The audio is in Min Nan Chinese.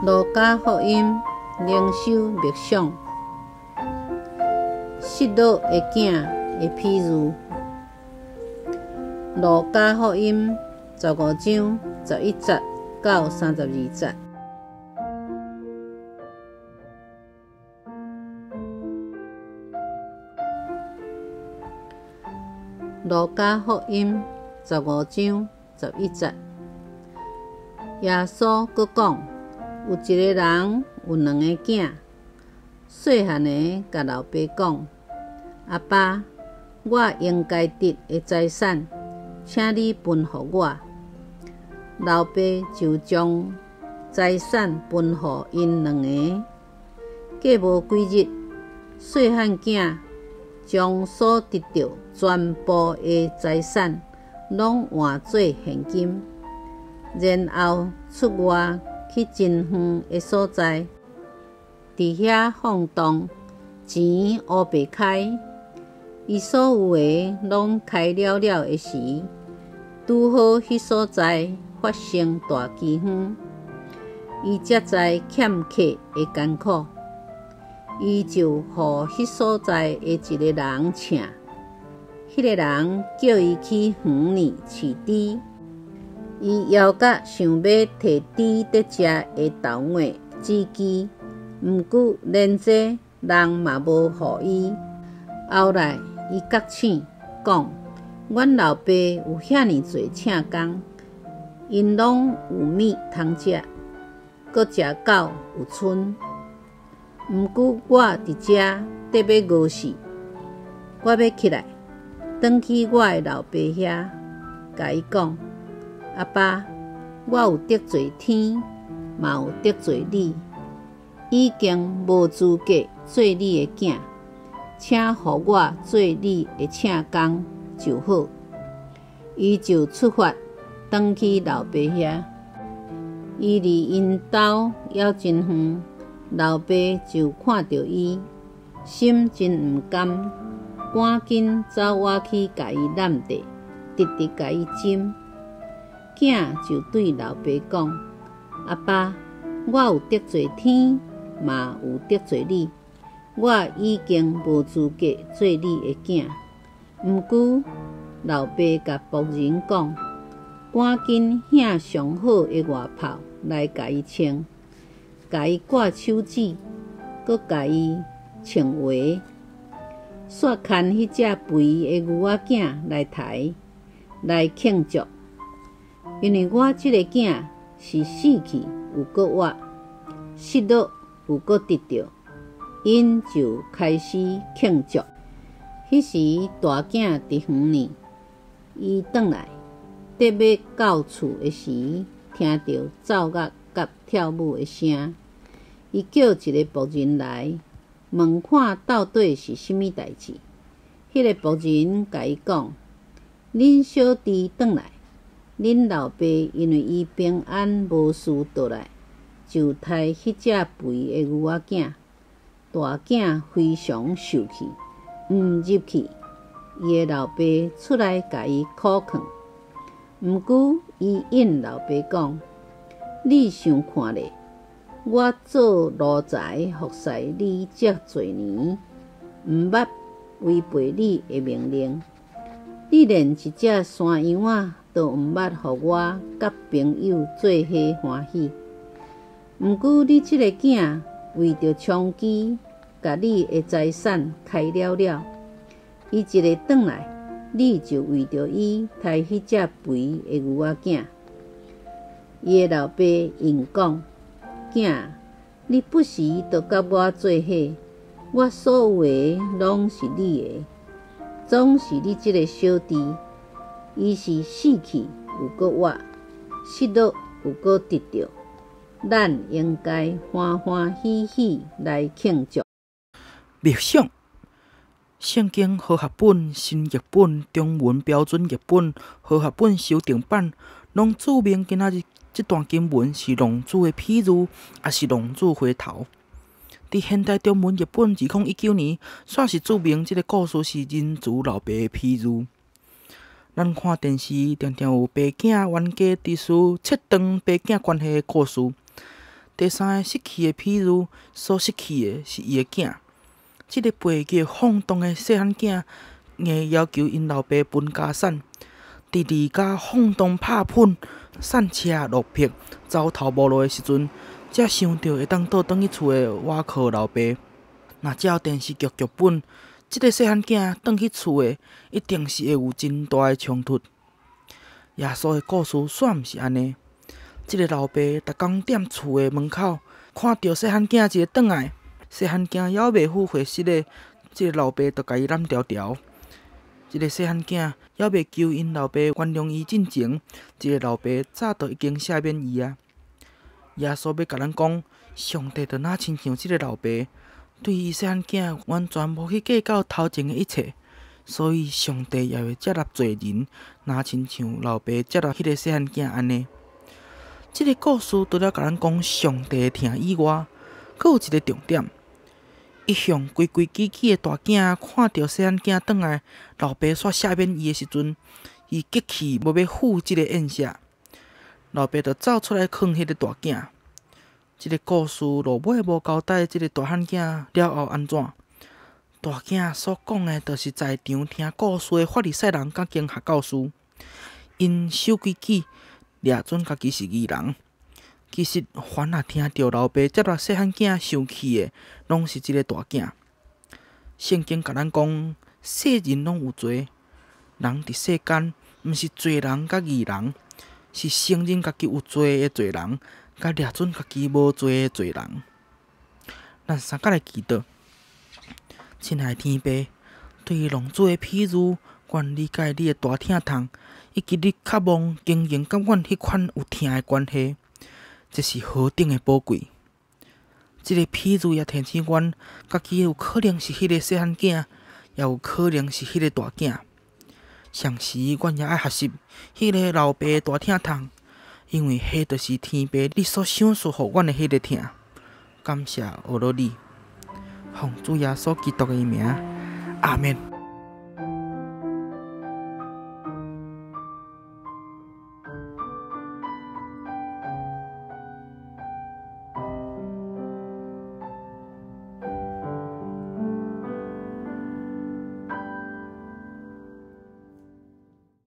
路加福音靈修默想，失落的囝的比喻。路加福音15章11節到32節。路加福音十五章十一節，耶穌閣講：有一个人有兩个囝，細漢的共老爸講：阿爸，我應該得的財產，請你分予我。老爸就將財產分予𪜶兩个。過無幾日，細漢囝將所得著全部的財產攏換做現金，然後出外去真遠的所在，佇遐放蕩，錢烏白開。伊所有的攏開了了的時，拄好彼所在發生大饑荒，伊才知欠客的艱苦。伊就予彼所在的一个人請，彼个人叫伊去園裡飼豬。伊枵甲想欲提豬佇食的豆末子枝，毋過連這人嘛無予伊。後來伊覺醒，講：阮老爸有遐爾濟請工，𪜶攏有物通食，閣食到有賰。毋過我佇遮得欲餓死，我欲起來，轉去我的老爸遐，共伊講：阿爸，我有得罪天，嘛有得罪你，已經無資格做你的囝，請予我做你的請工就好。伊就出發，轉去老爸遐。伊離𪜶兜猶真遠，老爸就看著伊，心真毋甘，趕緊走倚去共伊攬著，直直共伊親。囝就對老爸講：阿爸，我有得罪天，嘛有得罪你，我已經無資格做你的囝。毋過老爸共僕人講：趕緊獻上好的外袍來共伊穿，共伊掛手指，閣共伊穿鞋，煞牽彼隻肥的牛仔囝來刣，來慶祝。因為我這个囝是死去又閣活，失落又閣得著，𪜶就開始慶祝。彼時大囝佇園裡，伊轉來，得欲到厝的時，聽著奏樂佮跳舞的聲，伊叫一个僕人來，問看到底是啥物代誌。彼个僕人共伊講：恁小弟轉來，恁老爸因為伊平安無事倒來，就刣彼隻肥的牛仔囝。大囝非常受氣，毋入去。伊的老爸出來共伊苦勸，毋過伊應老爸講：你想看咧，我做奴才服侍你遮濟年，毋捌違背你的命令。你連一隻山羊仔都毋捌予我佮朋友做伙歡喜。毋過你這个囝為著充飢，共你的財產開了了。伊一个轉來，你就為著伊刣彼隻肥的牛仔囝。伊的老爸應講：囝，你不時都佮我做伙，我所有的攏是你的。總是你這个小弟，伊是死去又閣活，失落又閣得著，咱應該歡歡喜喜來慶祝。默想，聖經和合本、新譯本、中文標準譯本、和合本修訂版，攏註明今仔日這段經文是浪子的譬喻，抑是浪子回頭。佇現代中文譯本2019年，煞是註明這个故事是仁慈老爸的譬喻。咱看電視，常常有爸囝冤家侄事切斷爸囝關係的故事。第三个失去的譬喻，所失去的是伊的囝。這个背逆放蕩的細漢囝，硬要求𪜶老爸分家產，佇離家放蕩拍噴、散赤落魄、走投無路的時陣，才想著會當倒轉去厝的倚靠老爸。若照電視劇劇本，這个細漢囝轉去厝的，一定是會有真大的衝突。耶穌的故事煞毋是按呢。這个老爸逐工踮厝的門口，看著細漢囝一个轉來，細漢囝猶未赴會室的，這个老爸就共伊攬牢牢。這个細漢囝猶未求𪜶老爸原諒伊進前，這个老爸早就已經赦免伊啊。耶穌欲共咱講，上帝就若親像這个老爸，對伊細漢囝完全無去計較頭前的一切，所以上帝也會接納罪人，若親像老爸接納彼个細漢囝按呢。這个故事除了共咱講上帝的疼以外，閣有一个重點。一向規規矩矩的大囝看著細漢囝轉來，老爸煞赦免伊的時陣，伊激氣無欲赴這个宴席，老爸就走出來勸彼个大囝。這个故事落尾無交代這个大漢囝了後按怎。大囝所講的，就是在場聽故事的法利賽人佮經學教師，𪜶守規矩，掠準家己是義人。其實，凡若聽著老爸接納細漢囝生氣的，攏是這个大囝。聖經共咱講，世人攏有罪，人佇世間，毋是罪人佮義人，是承認家己有罪的罪人，佮掠準家己無罪的罪人。咱三角來祈禱，親愛的天父，對浪子的譬喻，阮理解你的大疼痛，以及你渴望經營佮阮彼款有疼的關係，這是何等的寶貴！這个譬喻也提醒阮，家己有可能是彼个細漢囝，也有可能是彼个大囝。同時，阮也愛學習彼个老爸的大疼痛，因為彼就是天父你所賞賜予阮的彼个疼。感謝阿羅你，奉主耶穌基督的名，阿們。